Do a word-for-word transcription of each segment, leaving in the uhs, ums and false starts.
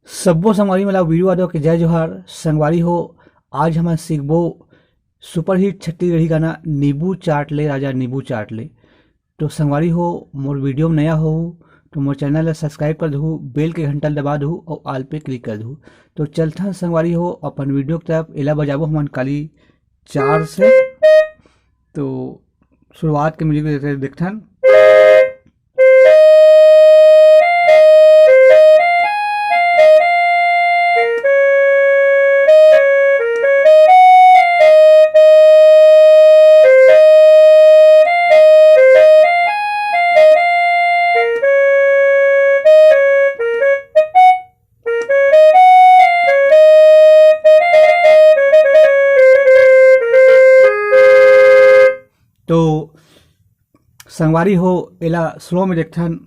सब्बो संगवारी मन ला वीरू यादव के जय जोहार। संगवारी हो, आज हमन सीखबो सुपरहिट छत्तीसगढ़ी गाना नींबू चाट ले राजा नींबू चाट ले। तो संगवारी हो, मोर वीडियो में नया हो तो मोर चैनल ला सब्सक्राइब कर दहू, बेल के घंटा ला दबा दहू और ऑल पे क्लिक कर दहू। तो चलथन संगवारी हो अपन वीडियो की तरफ। एला बजाबो हमन काली चार से। तो शुरुआत के म्यूजिक देते देखथन। तो संगवारी हो, एला स्लो में देखथन।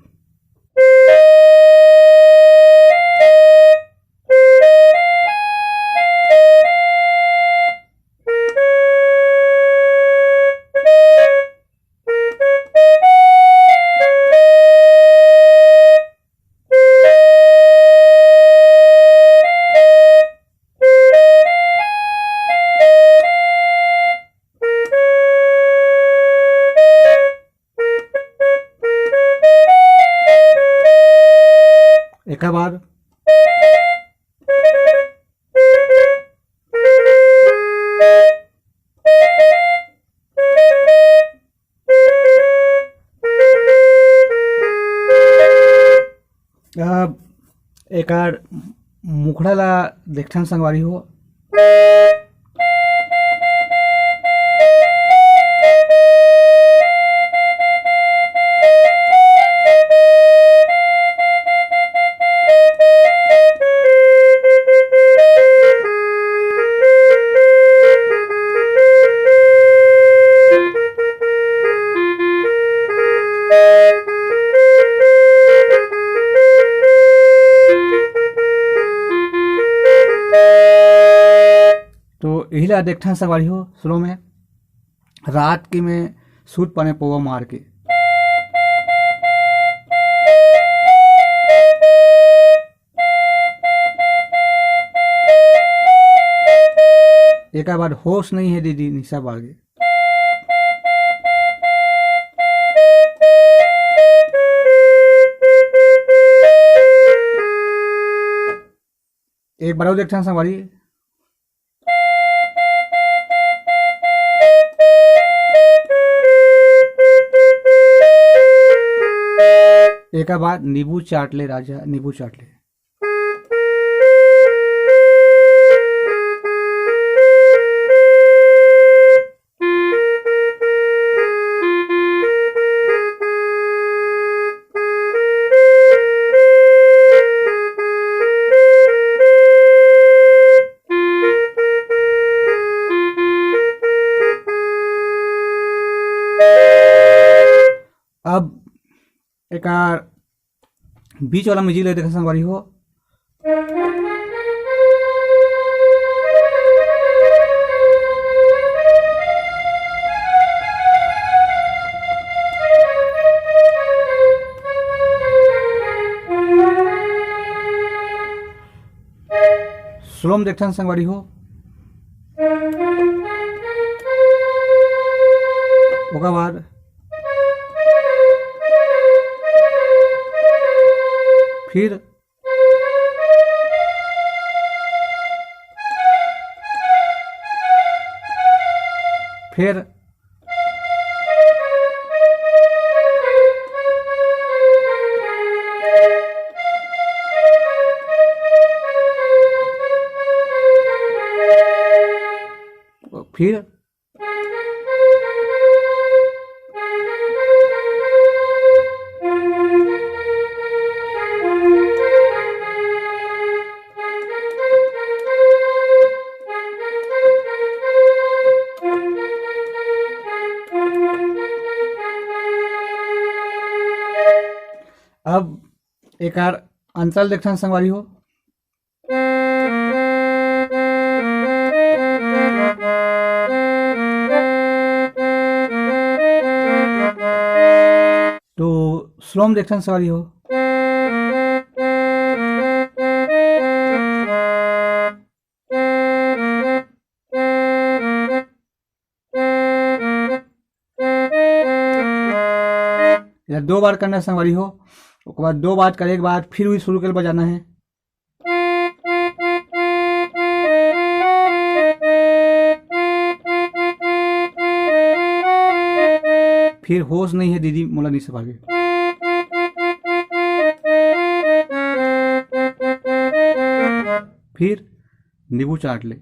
एकर बाद अब एकर मुखड़ा ला देखथन संगवारी हो। तो यही ला देखथन संगवारी हो, स्लो में। रात के में सूत पड़े पौवा मार के। एकर बाद होश नहीं है दीदी, निशा बागे। एक बार और देखते हैं संगवारी। एकर बाद नींबू चाट ले राजा, नींबू चाट ले। अब एकर बीच वाला म्यूजिक ले देखा संगवारी हो। स्लो में देखथन संगवारी हो। ओकर बाद फिर, फिर फिर अब एकर अंतर देखथन संगवारी हो। तो स्लो में देखथन संगवारी हो। दो बार करना है संगवारी हो। ओकर बाद दो बार करे के बाद फिर वही शुरू के बजाना है। फिर होश नहीं है दीदी मोला नहीं सभागे। फिर नींबू चाट ले।